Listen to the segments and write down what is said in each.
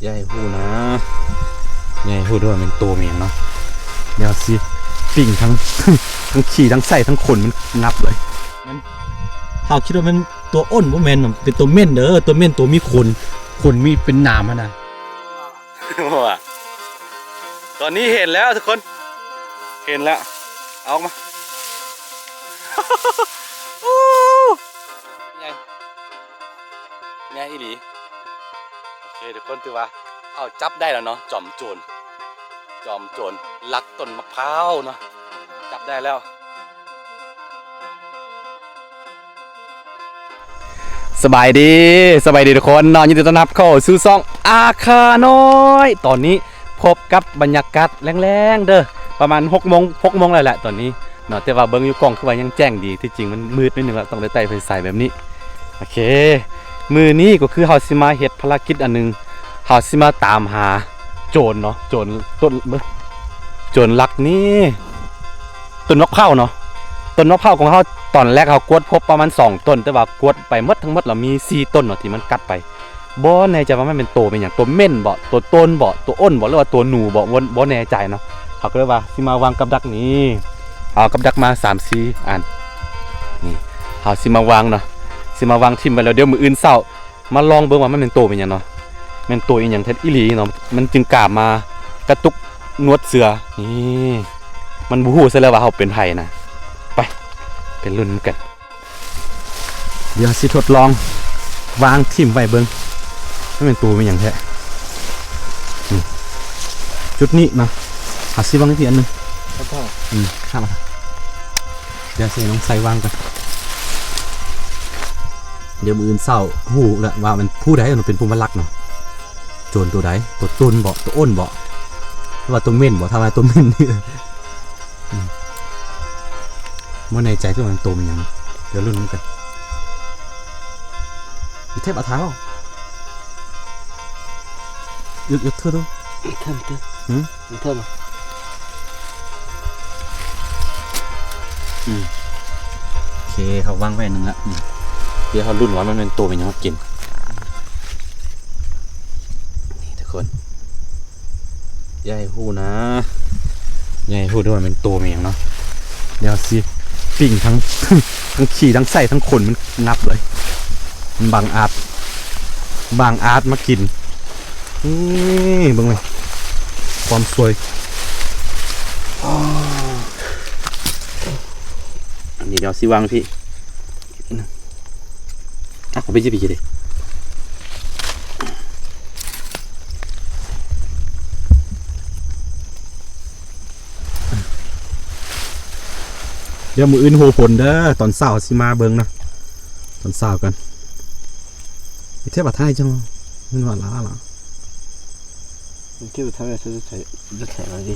ຢ່າໃຫ້ຮູ້ນະ ຢ່າໃຫ້ຮູ້ເດີວ່າແມ່ນໂຕແມ່ນຫຍັງເນາະ. ດຽວຊິປີ້ງທັງ ທັງຂີ້ ທັງໄສ້ ທັງຂົນມັນງັບເລີຍ. ແມ່ນ ເຮົາຄິດວ່າແມ່ນຕົວໂອນ ບໍ່ແມ່ນ ເປັນຕົວເມັນເດີ ຕົວເມັນ ຕົວມີຂົນ ຂົນມີເປັນໜາມຫັ້ນນະ. ຕອນນີ້ເຫັນແລ້ວທຸກຄົນ ເຫັນແລ້ວ ເອົາອອກມາ ໂອ້ ໃຫຍ່ ໃຫຍ່ອີ່ຫຼີ. ໂອເຄ ທຸກຄົນ ຖືວ່າເຮົາຈັບໄດ້ແລ້ວເນາະ ຈອມໂຈນ ຈອມໂຈນລັກຕົ້ນມະພ້າວເນາະ ຈັບໄດ້ແລ້ວ. ສະບາຍດີ ສະບາຍດີທຸກຄົນເນາະ ຍິນດີຕ້ອນຮັບເຂົ້າສູ່ຊ່ອງອາຄານ້ອຍ. ຕອນນີ້ພົບກັບບັນຍາກາດແລງໆເດີ ປະມານຫົກໂມງ ຫົກໂມງແລ້ວແຫຼະຕອນນີ້ເນາະ ແຕ່ວ່າເບິ່ງຢູ່ກ້ອງຄືວ່າຍັງແຈ້ງດີ ທີ່ຈິງມັນມືດໜ້ອຍໜຶ່ງລະ ຕ້ອງໄດ້ໄຕ້ໄຟສາຍແບບນີ້. ໂອເຄ ມື້ນີ້ກໍຄືເຮົາຊິມາເຮັດພາລະກິດອັນໜຶ່ງ ເຮົາຊິມາຕາມຫາໂຈນເນາະ ໂຈນຕົ້ນ ໂຈນລັກນີ້ ຕົ້ນໝາກພ້າວເນາະ. ຕົ້ນໝາກພ້າວຂອງເຮົາ ຕອນແລກເຮົາກວດພົບປະມານສອງຕົ້ນ ແຕ່ວ່າກວດໄປໝົດທັງໝົດລະມີສີ່ຕົ້ນເນາະ ທີ່ມັນກັດໄປ. ບໍ່ແນ່ໃຈວ່າມັນເປັນໂຕແມ່ນຫຍັງ ໂຕເມັນບໍ ໂຕໂຕນບໍ ໂຕໂອນບໍ ຫຼືວ່າໂຕໜູບໍ ບໍ່ ບໍ່ແນ່ໃຈເນາະ. ເຮົາກໍເລີຍວ່າຊິມາວາງກັບດັກນີ້ ເອົາກັບດັກມາສາມສີ່ອັນ ນີ້ ເຮົາຊິມາວາງເນາະ ຊິມາວາງຖິ້ມໄວ້ ແລ້ວດຽວມື້ອື່ນເຊົ້າ ມາລອງເບິ່ງວ່າມັນແມ່ນໂຕແມ່ນຫຍັງເນາະ ແມ່ນໂຕອີ່ຫຍັງແທ້ອີ່ຫຼີເນາະ ມັນຈຶ່ງກ້າມາກະຕຸກໜວດເສືອນີ້. ມັນບໍ່ຮູ້ຊະແລ້ວວ່າເຮົາເປັນໃຜນະ. ໄປ ໄປລຸ້ນນຳກັນ. ດຽວຊິທົດລອງວາງຖິ້ມໄວ້ເບິ່ງ ມັນແມ່ນໂຕແມ່ນຫຍັງແທ້. ອືມ ຈຸດນີ້ເນາະ ເຮົາຊິວາງອີກທີອັນໜຶ່ງ. ອືມ ຂ້າມມາ ດຽວຊິໃຫ້ນ້ອງໄຊວາງກ່ອນ ດຽວມື້ອື່ນເຊົ້າຮູ້ແລ້ວວ່າແມ່ນຜູ້ໃດເປັນຜູ້ມາລັກເນາະ ໂຈນໂຕໃດ ໂຕໂຕນບໍ ໂຕໂອນບໍ ຫຼືວ່າໂຕເມັນບໍ ຖ້າວ່າໂຕເມັນນີ້ ອືມ ບໍ່ແນ່ໃຈຄືວ່າໂຕແມ່ນຫຍັງ ດຽວລຸ້ນນຳກັນ. ຢູ່ແຖບອາທາວ ຍົກ ຍົກເທື່ອດູ ເທິງເຕີ ຫືມ ເທິງ ອືມ ໂອເຄ ເຮົາວາງໄວ້ອັນໜຶ່ງລະ ນີ້ ດຽວເຮົາລຸ້ນວ່າມັນແມ່ນໂຕແມ່ນຫຍັງມາກິນ ນີ້ທຸກຄົນ. ຢ່າໃຫ້ຮູ້ນະ ຢ່າໃຫ້ຮູ້ເດີວ່າແມ່ນໂຕແມ່ນຫຍັງເນາະ. ດຽວຊິປີ້ງທັງ ທັງຂີ້ ທັງໄສ້ ທັງຂົນມັນງັບເລີຍ ມັນບັງອາດ ບັງອາດມາກິນ. ນີ້ເບິ່ງເລີຍ ຄວາມສວຍ ອັນນີ້ດຽວຊິວາງພີ້. ອ່ະ ເອົາໄປຈິບອີກເດ້. ດຽວມື້ອື່ນຮູ້ຜົນເດີ ຕອນເຊົ້າຊິມາເບິ່ງເນາະ ຕອນເຊົ້າກັນ. ເທວະໄທຈັ່ງ ມັນວ່າຫຼາຫຼາ ເທວະໄທ ຈະແຖງເອົາເດ້.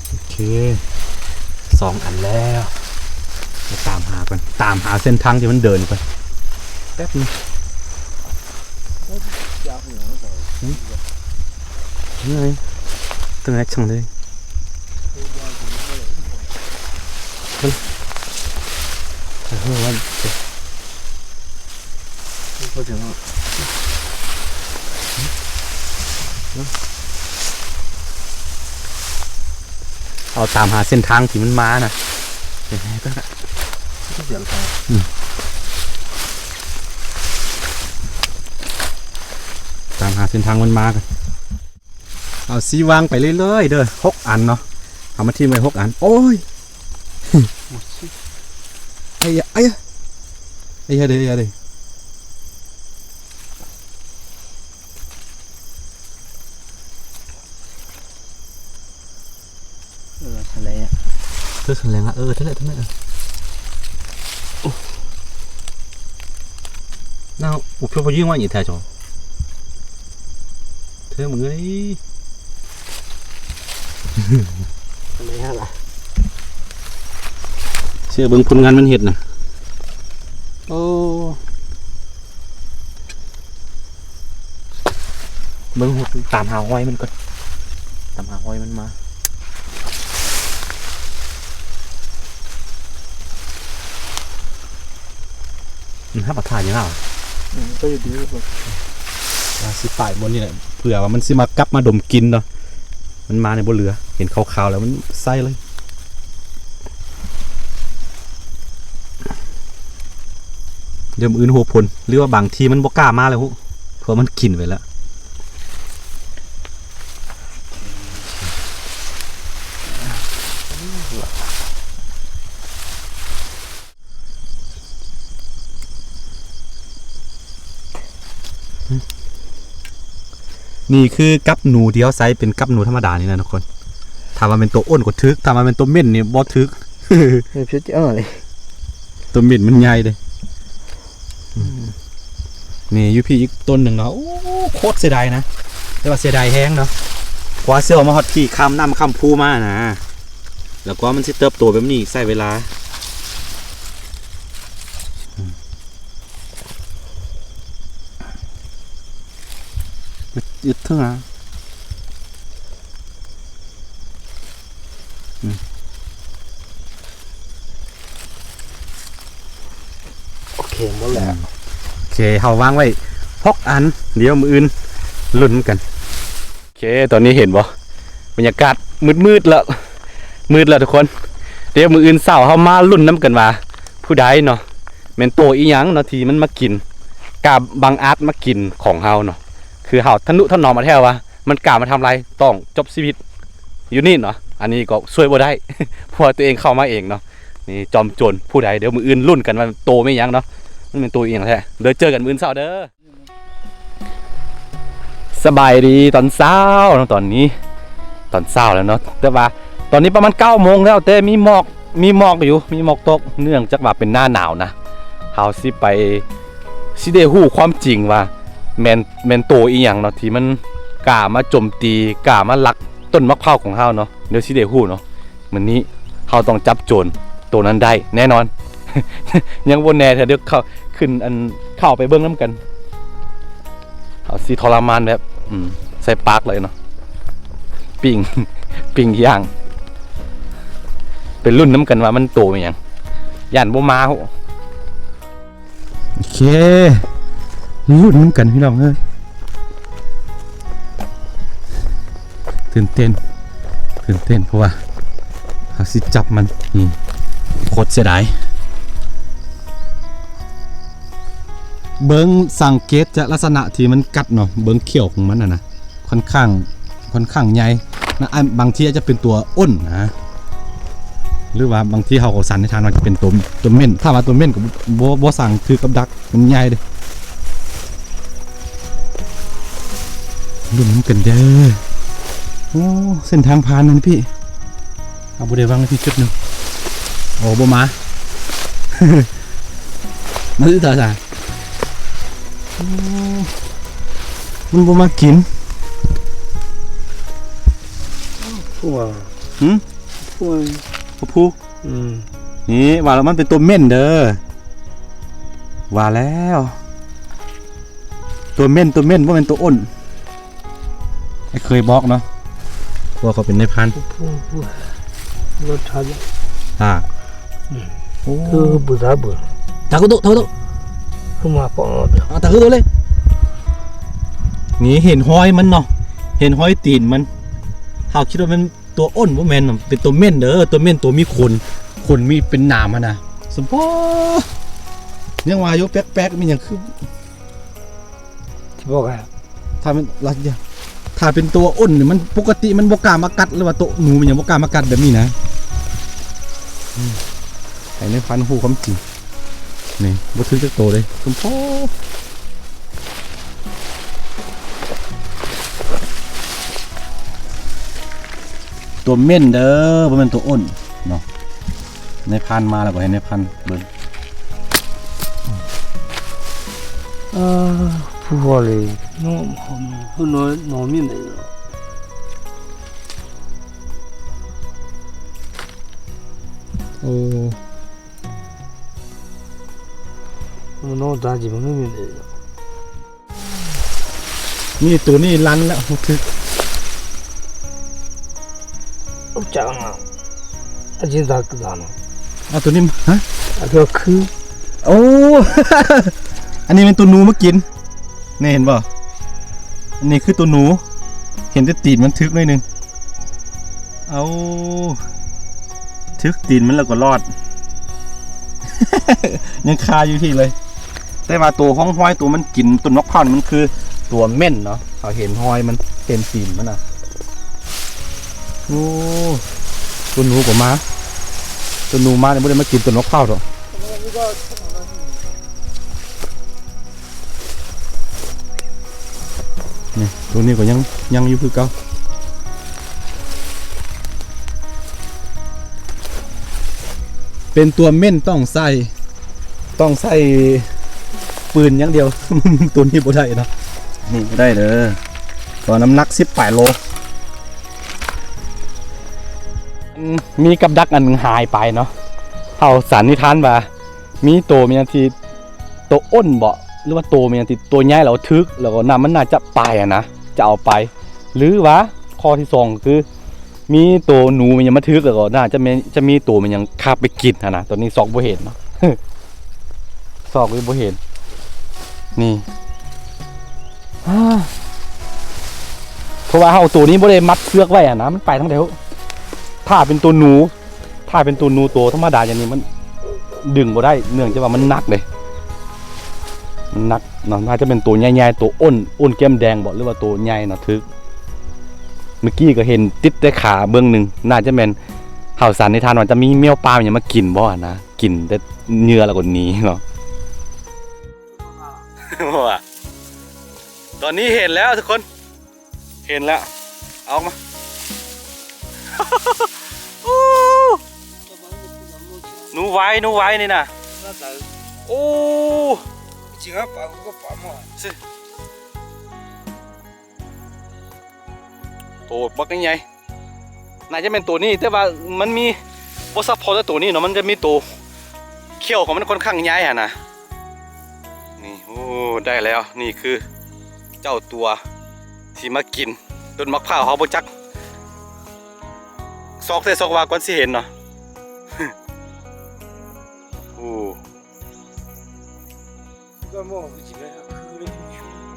ໂອເຄ ສອງອັນແລ້ວ ໄປຕາມຫາກ່ອນ ຕາມຫາເສັ້ນທາງທີ່ມັນເດີນກ່ອນ ແປັບໜຶ່ງ. ຫຶ? ຕົງໄຫນ? ຕົງໄຫນ? ເອົາຕາມຫາເສັ້ນທາງທີ່ມັນມານະ. ຕາມຫາເສັ້ນທາງມັນມາກັນ. ເອົາ ຊິວາງໄປເລື້ອຍໆເດີ ຫົກອັນເນາະ ເອົາມາຖິ້ມໄວ້ຫົກອັນ. ໂອ້ຍ ໄອ້ຍະ ໄອ້ຍະ ໄອ້ຍະເດ ໄອ້ຍະເດ. ເອີ ຫັ້ນແຫຼະ ເອີ ຫັ້ນແຫຼະ ເອີ ຫັ້ນແຫຼະ ຫັ້ນແຫຼະ. ໂອ້ ນາງອຸບເພິ່ນບໍ່ຍິງວ່າອີແທ້ຈໍ ເທີມຶງເອີຍ. ຫັ້ນແຫຼະ ຫັ້ນລະ ເຊື່ອເບິ່ງຜົນງານມັນເຮັດນະ. ໂອ້ ເບິ່ງ ຕາມຫາຮອຍມັນກ່ອນ ຕາມຫາຮອຍມັນມາ. ມັນຮັບປະທານຢູ່ແລ້ວ ອືມ ກໍຢູ່ດີ ວ່າຊິປາຍບ່ອນນີ້ແຫຼະ ເພື່ອວ່າມັນຊິມາກັບມາດົມກິ່ນເນາະ. ມັນມານີ້ບໍ່ເຫຼືອ ເຫັນຂາວໆແລ້ວມັນໃສ່ເລີຍ. ດຽວມື້ອື່ນຮູ້ຜົນ ຫຼືວ່າບາງທີມັນບໍ່ກ້າມາແລ້ວ ເພາະມັນກິນໄປແລ້ວ. ນີ້ຄືກັບໜູທີ່ເຮົາໃຊ້ເປັນກັບໜູທຳມະດານີ້ນະທຸກຄົນ. ຖ້າວ່າແມ່ນໂຕອ້ນກໍຖືກ ຖ້າວ່າແມ່ນໂຕເມ່ນນີ້ບໍ່ຖືກ ເອີ ເພິດເອີເລີຍ ໂຕເມ່ນມັນໃຫຍ່ເດ້. ອືມ ນີ້ຢູ່ພີ້ອີກຕົ້ນໜຶ່ງເນາະ. ໂອ້ ໂຄດເສຍດາຍນະ ແຕ່ວ່າເສຍດາຍແຮງເນາະ ກວ່າຊິອອກມາຮອດພີ້ ຂ້າມນ້ຳຂ້າມພູມານະ ແລ້ວກວ່າມັນຊິເຕີບໂຕແບບນີ້ໃຊ້ເວລາ. ອືມ ອຶດ ອຶດເຖິງອະ ອືມ ໂອເຄ ໝົດແລ້ວ ອືມ ໂອເຄ ເຮົາວາງໄວ້ຫົກອັນ ດຽວມື້ອື່ນລຸ້ນກັນ. ໂອເຄ ຕອນນີ້ເຫັນບໍ່ ບັນຍາກາດມືດໆແລ້ວ ມືດແລ້ວທຸກຄົນ. ດຽວມື້ອື່ນເຊົ້າເຮົາມາລຸ້ນນຳກັນວ່າ ຜູ້ໃດເນາະ ແມ່ນໂຕອີ່ຫຍັງເນາະ ທີ່ມັນມາກິນ ກ້າບັງອາດມາກິນຂອງເຮົາເນາະ. ຄືເຮົາທະນຸຖະໜອມມາແທ້ວ່າ ມັນກ້າມາທຳລາຍ ຕ້ອງຈົບຊີວິດຢູ່ນີ້ເນາະ. ອັນນີ້ກໍຊ່ວຍບໍ່ໄດ້ ເພາະວ່າຕົວເອງເຂົ້າມາເອງເນາະ. ນີ້ຈອມໂຈນຜູ້ໃດ ດຽວມື້ອື່ນລຸ້ນກັນວ່າໂຕແມ່ນຫຍັງເນາະ ມັນແມ່ນໂຕອີ່ຫຍັງແທ້. ດຽວເຈີກັນມື້ອື່ນເຊົ້າເດີ້. ສະບາຍດີຕອນເຊົ້າເນາະ ຕອນນີ້ຕອນເຊົ້າແລ້ວເນາະ ແຕ່ວ່າຕອນນີ້ປະມານເກົ້າໂມງແລ້ວ ແຕ່ມີໝອກ ມີໝອກຢູ່ ມີໝອກຕົກ ເນື່ອງຈາກວ່າເປັນໜ້າໜາວນະ. ເຮົາຊິໄປ ຊິໄດ້ຮູ້ຄວາມຈິງວ່າແມ່ນ ແມ່ນໂຕອີ່ຫຍັງເນາະ ທີ່ມັນກ້າມາໂຈມຕີ ກ້າມາລັກຕົ້ນໝາກເຜົ້າຂອງເຮົາເນາະ. ດຽວຊິໄດ້ຮູ້ເນາະ. ມື້ນີ້ເຮົາຕ້ອງຈັບໂຈນໂຕນັ້ນໄດ້ແນ່ນອນ. ຍັງບໍ່ແນ່ເທື່ອ ດຽວເຂົ້າ ຂຶ້ນອັນ ເຂົ້າໄປເບິ່ງນຳກັນ. ເຮົາຊິທໍລະມານແບບ ອືມ ໃສ່ປາກເລີຍເນາະ ປີ້ງ ປີ້ງຢ່າງ ໄປລຸ້ນນຳກັນວ່າມັນໂຕອີ່ຫຍັງ ຢ້ານບໍ່ມາ. ໂອເຄ ລຸ້ນນຳກັນພີ່ນ້ອງເອີຍ. ຕື່ນເຕັ້ນ ຕື່ນເຕັ້ນ ເພາະວ່າເຮົາຊິຈັບມັນ. ອືມ ໂຄດເສຍດາຍ. ເບິ່ງ ສັງເກດຈາກລັກສະນະທີ່ມັນກັດເນາະ ເບິ່ງຂຽວຂອງມັນຫັ້ນນະ ຂ້ອນຂ້າງ ຂ້ອນຂ້າງໃຫຍ່ນະ. ອັນ ບາງທີອາດຈະເປັນຕົວອ້ນນະ ຫຼືວ່າບາງທີເຮົາກໍສັນນິຖານວ່າຈະເປັນຕົວ ຕົວເມ່ນ. ຖ້າວ່າຕົວເມ່ນກໍບໍ່ ບໍ່ສັງຖືກັບດັກ ມັນໃຫຍ່ເດ້. ລຸ້ນນຳກັນເດີ້. ໂອ້ ເສັ້ນທາງຜ່ານນັ້ນພີ່ ເຮົາບໍ່ໄດ້ວາງໃນທີ່ຈຸດໜຶ່ງ. ໂອ້ ບໍ່ມາ ມາຄືຕາສາ. ໂອ້ ມັນບໍ່ມາກິນ. ຜູ້ວ່າ ຫື? ຜູ້ວ່າ ຜູ້ ອືມ ນີ້ວ່າແລ້ວມັນເປັນຕົວເມ່ນເດີ້ ວ່າແລ້ວ ຕົວເມ່ນ ຕົວເມ່ນ ບໍ່ແມ່ນຕົວອ້ນ. ໄອ້ເຄີຍບອກເນາະ ພວກເຂົາເປັນນາຍພານ ຜູ້ ຜູ້ ລົດທັນ ອ່າ ອືມ ໂອ້ ຄືບໍ່ຕາເບິ່ງ ຕາກຸໂຕະ ຕາກຸໂຕະ ຄືມາພໍ ອ່າ ຕາຄືໂຕະເລີຍ. ນີ້ເຫັນຮອຍມັນເນາະ ເຫັນຮອຍຕີນມັນ ເຮົາຄິດວ່າແມ່ນ ຕົວອ້ນບໍ່ແມ່ນ ເປັນຕົວເມ່ນເດີ ຕົວເມ່ນ ຕົວມີຂົນ ຂົນມີເປັນໜາມຫັ້ນນະ. ສົມພໍ ຍັງວ່າຢູ່ແປກໆ ມີຫຍັງຄື ຊິບອກໃຫ້ ຖ້າແມ່ນ ລະ ຖ້າເປັນຕົວອ້ນນີ້ ມັນປົກກະຕິມັນບໍ່ກ້າມາກັດ ຫຼືວ່າໂຕໜູມັນຍັງບໍ່ກ້າມາກັດແບບນີ້ນະ. ອືມ ໃຫ້ນາຍພັນຮູ້ຄວາມຈິງ. ນີ້ບໍ່ຖືກຈັກໂຕເດ້ ສົມພໍ. ຕົວເມ່ນເດີ ບໍ່ແມ່ນຕົວອ້ນເນາະ. ໃນພັນມາແລ້ວກໍໃຫ້ໃນພັນເບິ່ງ. ເອີ ຜູ້ວ່າເລີຍ ນ້ອງ ນ້ອງ ນ້ອງມີໄດເນາະ. ໂອ້ ນ້ອງຕາຈິມັນມີໄດເນາະ. ນີ້ ໂຕນີ້ລັນແລ້ວ ບໍ່ຖືກ ໂອ້ ຈັກນະ ອາຈິນຕາກະດານະ ອາ ໂຕນີ້ ຮະ ອາ ໂຕຄື ໂອ້ ອັນນີ້ແມ່ນໂຕໜູມາກິນ ນີ້ເຫັນບໍ່? ອັນນີ້ຄືໂຕໜູ ເຫັນແຕ່ຕີນມັນຖືກໜ້ອຍໜຶ່ງ. ເອົາ ຖືກຕີນມັນແລ້ວກໍລອດ ຍັງຄາຢູ່ທີ່ເລີຍ. ແຕ່ວ່າໂຕຮ່ອງຮອຍ ໂຕມັນກິນຕົ້ນໝາກພ້າວນີ້ ມັນຄືໂຕເໝັ້ນເນາະ. ເຮົາເຫັນຮອຍມັນ ເຫັນຕີນມັນນະ. ໂອ້ ໂຕໜູກໍມາ ໂຕໜູມານີ້ບໍ່ໄດ້ມາກິນຕົ້ນໝາກພ້າວດອກ. ນີ້ ໂຕນີ້ກໍຍັງ ຍັງຢູ່ຄືເກົ່າ. ເປັນຕົວເໝັ້ນ ຕ້ອງໃສ່ ຕ້ອງໃຊ້ປືນຢ່າງດຽວ. ໂຕນີ້ບໍ່ໄດ້ເນາະ. ນີ້ບໍ່ໄດ້ເດີ ເພາະນ້ຳໜັກສິບປາຍໂລ. ມີກັບດັກອັນໜຶ່ງຫາຍໄປເນາະ. ເຮົາສັນນິຖານວ່າ ມີໂຕແມ່ນຫຍັງທີ່ ໂຕອ້ນບໍ ຫຼືວ່າໂຕແມ່ນຫຍັງທີ່ໂຕໃຫຍ່ແລ້ວຖືກ ແລ້ວກໍນ້ຳມັນໜ້າຈະປາຍຫັ້ນນະ ຈະເອົາໄປ. ຫຼືວ່າຂໍ້ທີສອງກໍຄື ມີໂຕໜູແມ່ນຫຍັງມາຖືກ ແລ້ວກໍໜ້າຈະແມ່ນ ຈະມີໂຕແມ່ນຫຍັງຄາບໄປກິນຫັ້ນນະ. ຕອນນີ້ຊອກບໍ່ເຫັນເນາະ ຊອກນີ້ບໍ່ເຫັນ. ນີ້ ເພາະວ່າເຮົາໂຕນີ້ບໍ່ໄດ້ມັດເຊືອກໄວ້ຫັ້ນນະ ມັນໄປທາງໃດ. ຖ້າເປັນໂຕໜູ ຖ້າເປັນໂຕໜູໂຕທຳມະດາຢ່າງນີ້ ມັນດຶງບໍ່ໄດ້ ເນື່ອງຈາກວ່າມັນໜັກເດ້ ມັນໜັກເນາະ. ໜ້າຈະເປັນໂຕໃຫຍ່ໆ ໂຕອ້ນ ອ້ນແກ້ມແດງບໍ ຫຼືວ່າໂຕໃຫຍ່ເນາະ ຖືກ. ເມື່ອກີ້ກໍເຫັນຕິດແຕ່ຂາເບື້ອງໜຶ່ງ ໜ້າຈະແມ່ນ ເຮົາສັນນິຖານວ່າຈະມີແມວປ່າຫຍັງມາກິນບໍຫັ້ນນະ ກິນແຕ່ເຫຍື່ອແລ້ວກໍໜີເນາະ. ຕອນນີ້ເຫັນແລ້ວທຸກຄົນ ເຫັນແລ້ວ ເອົາອອກມາ. ໂອ້ ໜູໄວ ໜູໄວນີ້ນະ. ໂອ້ ໂຕບັກໃຫຍ່. ໜ້າຈະແມ່ນໂຕນີ້ ແຕ່ວ່າມັນມີ ບໍ່ສະເພາະແຕ່ໂຕນີ້ເນາະ ມັນຈະມີໂຕ ຂ້ຽວຂອງມັນຂ້ອນຂ້າງໃຫຍ່ຫັ້ນນະ. ນີ້ ໂອ້ ໄດ້ແລ້ວ ນີ້ຄືເຈົ້າຕົວທີ່ມາກິນຕົ້ນໝາກພ້າວເຮົາບໍ່ຈັກ ຊອກແທ້ຊອກວ່າກ່ອນຊິເຫັນເນາະ. ໂອ້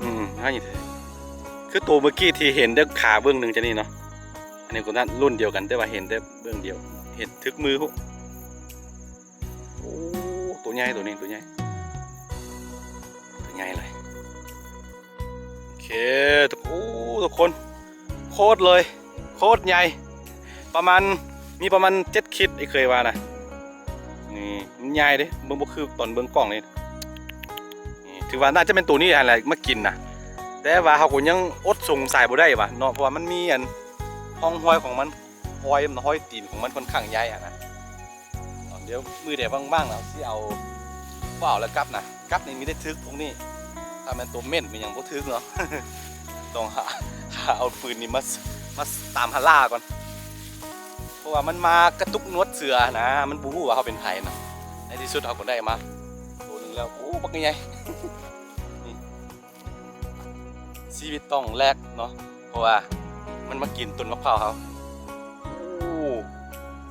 ອືມ ອັນນີ້ຄືໂຕເມື່ອກີ້ທີ່ເຫັນແຕ່ຂາເບື້ອງໜຶ່ງຈັ່ງນີ້ເນາະ. ອັນນີ້ກໍນັ້ນລຸ້ນດຽວກັນ ແຕ່ວ່າເຫັນແຕ່ເບື້ອງດຽວ ເຫັນຖືກມືພຸ້ນ. ໂອ້ ໂຕໃຫຍ່ ໂຕນີ້ໂຕໃຫຍ່ ໂຕໃຫຍ່ເລີຍ. ໂອເຄ ທຸກ ໂອ້ ທຸກຄົນ ໂຄດເລີຍ ໂຄດໃຫຍ່ ປະມານ ມີປະມານເຈັດຂີດ ໄອ້ເຄີຍວ່ານະ. ນີ້ມັນໃຫຍ່ເດ້ ເບິ່ງບໍ່ຄືຕອນເບິ່ງກ້ອງນີ້. ນີ້ຖືວ່າໜ້າຈະແມ່ນໂຕນີ້ຫັ້ນແຫຼະມາກິນນະ ແຕ່ວ່າເຮົາກໍຍັງອົດສົງໄສບໍ່ໄດ້ວ່າເນາະ ເພາະວ່າມັນມີອັນຮ່ອງຮອຍຂອງມັນ ຮອຍ ຮອຍຕີນຂອງມັນຂ້ອນຂ້າງໃຫຍ່ຫັ້ນນະ. ດຽວມື້ໃດວ່າງໆ ເຮົາຊິເອົາ ບໍ່ເອົາແລ້ວກັບນະ ກັບນີ້ມີແຕ່ຖືກພວກນີ້ ຖ້າແມ່ນໂຕເໝັ້ນແມ່ນຫຍັງບໍ່ຖືກເນາະ ຕ້ອງຫາ ຫາເອົາປືນນີ້ມາ ມາຕາມຫາລ່າກ່ອນ ເພາະວ່າມັນມາກະຕຸກໜວດເສືອນະ ມັນບໍ່ຮູ້ວ່າເຮົາເປັນໃຜນະ. ໃນທີ່ສຸດເຮົາກໍໄດ້ມາໂຕໜຶ່ງແລ້ວ ໂອ້ ບັກໃຫຍ່ ນີ້ ຊີວິດຕ້ອງແລກເນາະ ເພາະວ່າມັນມາກິນຕົ້ນໝາກພ້າວເຮົາ. ໂອ້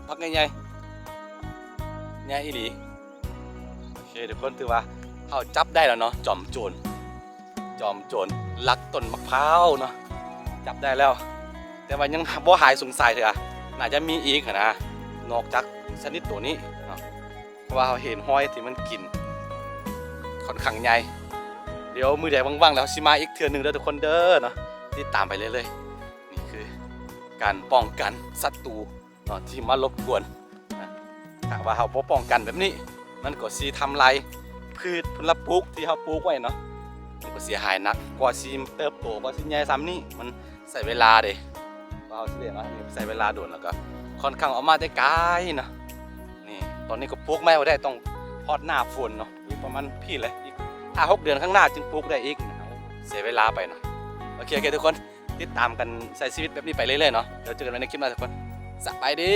ບັກໃຫຍ່ໆ ໃຫຍ່ອີ່ຫຼີ. ໂອເຄ ທຸກຄົນ ຖືວ່າເຮົາຈັບໄດ້ແລ້ວເນາະ ຈອມໂຈນ ຈອມໂຈນລັກຕົ້ນໝາກພ້າວເນາະ ຈັບໄດ້ແລ້ວ ແຕ່ວ່າຍັງບໍ່ຫາຍສົງໄສເທື່ອ ໜ້າຈະມີອີກຫັ້ນນະ ນອກຈາກຊະນິດໂຕນີ້ເນາະ ເພາະວ່າເຮົາເຫັນຮອຍທີ່ມັນກິນຂ້ອນຂ້າງໃຫຍ່. ດຽວມື້ໃດວ່າງໆ ແລ້ວຊິມາອີກເທື່ອໜຶ່ງເດີທຸກຄົນເດີເນາະ ຕິດຕາມໄປເລື້ອຍໆ. ນີ້ຄືການປ້ອງກັນສັດຕູເນາະ ທີ່ມາລົບກວນນະ. ຖ້າວ່າເຮົາບໍ່ປ້ອງກັນແບບນີ້ ມັນກໍຊິທຳລາຍພືດຜົນລະປູກທີ່ເຮົາປູກໄວ້ເນາະ ມັນກໍເສຍຫາຍໜັກ ກວ່າຊິເຕີບໂຕ ກວ່າຊິໃຫຍ່ສ່ຳນີ້ ມັນໃຊ້ເວລາເດ້ ກວ່າເຮົາຊິໄດ້ມາ ໃຊ້ເວລາດົນ ແລ້ວກໍຂ້ອນຂ້າງອອກມາແຕ່ໄກເນາະ. ນີ້ ຕອນນີ້ກໍປູກໃໝ່ບໍ່ໄດ້ ຕ້ອງຮອດໜ້າຝົນເນາະ ອີກປະມານພີ້ແຫຼະ ອີກຫ້າຫົກເດືອນຂ້າງໜ້າຈຶ່ງປູກໄດ້ອີກນະ ເສຍເວລາໄປເນາະ. ໂອເຄ ໂອເຄ ທຸກຄົນ ຕິດຕາມກັນໃຊ້ຊີວິດແບບນີ້ໄປເລື້ອຍໆເນາະ. ແລ້ວເຈີກັນໃໝ່ໃນຄລິບໜ້າທຸກຄົນ ສະບາຍດີ.